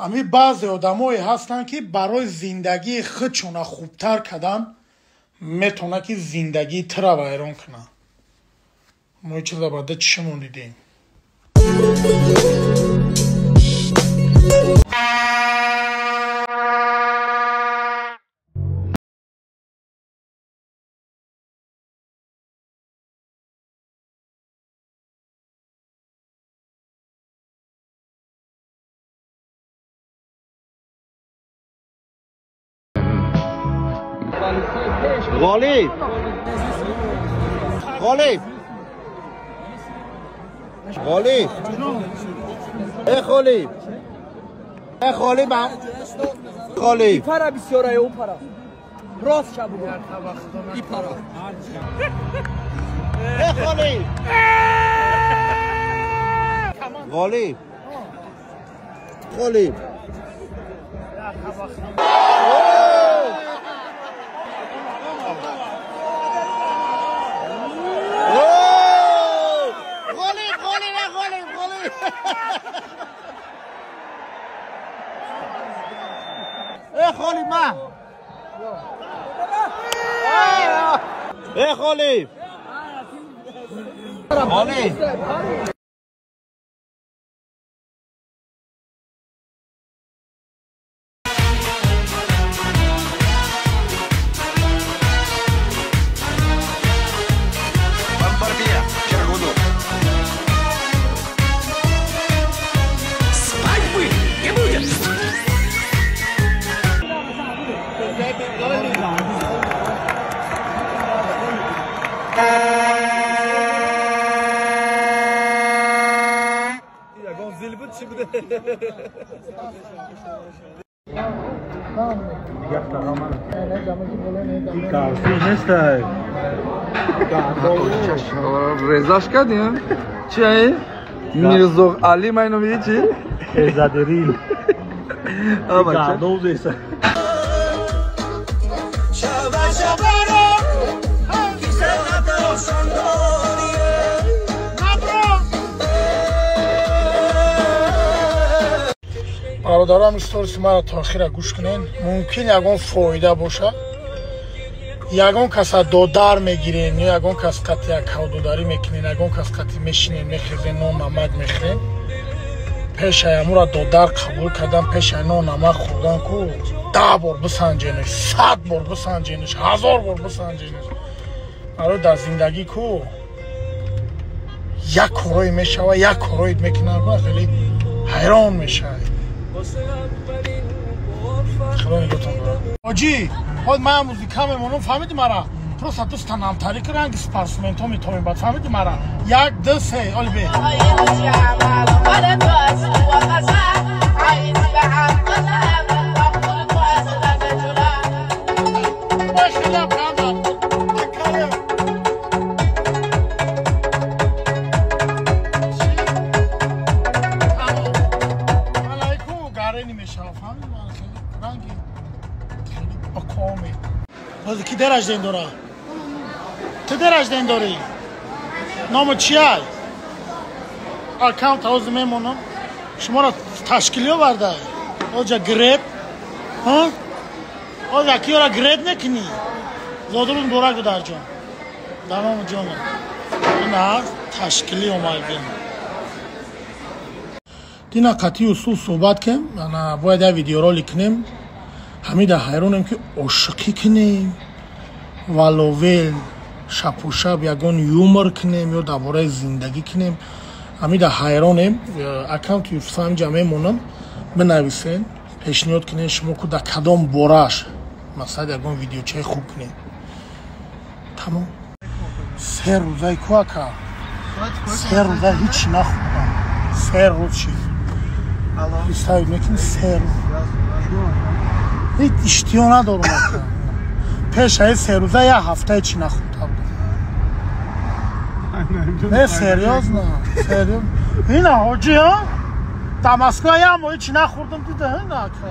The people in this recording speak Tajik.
Ҳамин баъзе одамое ҳастанд, ки барои зиндагии худшона хубтар кардан метавонад, ки зиндагии тура вайрон кунад. Мо ин чиза баъда чишмон дидем. غالب غالب غالب ای غالب ای غالب غالب پرا بسیاره او پرا راست شب بگو ای پرا ای غالب غالب غالب ای خالی ما ای خالی خالی رزاش کردیم چیه؟ میرزا علی من اینو میگه چی؟ ازادریل آه Бародарам, сториси маро то охира гӯш кунен. Мумкин ягон фоида боша. Ягон каса додар мегирен, ё ягон кас қати як ҳавдодарӣ мекунен, ягон кас қати мешинен, мехезен, нон намак мехӯрен. Пешаи амура додар қабул кардан, пешаи нон намак хӯрдан ку 10 бор бисанҷенеш, 100 бор бисанҷенеш, 1000 бор бисанҷенеш. Барои дар зиндагӣ ку як корое мешава, як короид мекунан, ку хеле ҳайрон мешавӣ. Оҷи, ҳод ман музика мемонам, фаҳмиди мара? Просто дуста намтарӣ ки ранги спортсментҳо метавонем, баъд фаҳмиди мара? 1, 2, 3, оли бе. Ки деражден дора? Ту деражден дорӣ? Номо чия? Аккаунт ҳозир мемонам. Шуморо ташкилӣ оварда? Оҷа греб? Оҷа киёра греб мекунӣ? Зодурун бурак дударҷон. Дамому ҷонам. Ина ташкилӣ омадем. Дина қатъи усул суҳбат кем, бояд як видеоролик кунем. Ҳамида ҳайронем, ки ошиқӣ кунем, валовел шапушаб ягон юмор кунем ё дар бораи зиндагӣ кунем. Ҳамида ҳайронем. Аккаунти Юсуф ҳаминҷа мемонам, бинависен, пешниҳод кунем шумо ку дар кадом бораш масалан ягон видеочаи хуб кунем. Тамом. 3 рӯзаи ку ака? 3 рӯза ҳеч нахӯрдам. 3 рӯз шид. Представить мекунӣ 3 рӯз. Ҳеҷ иштиҳо надорам ака. Пешаи 3 рӯза як ҳафтае чӣ нахӯрда будам. Не, серьёзно, серьёзно. Ина ҳоҷи, ҳа? Дар Москва як моҳ чӣ нахӯрдам, дида, ина ака.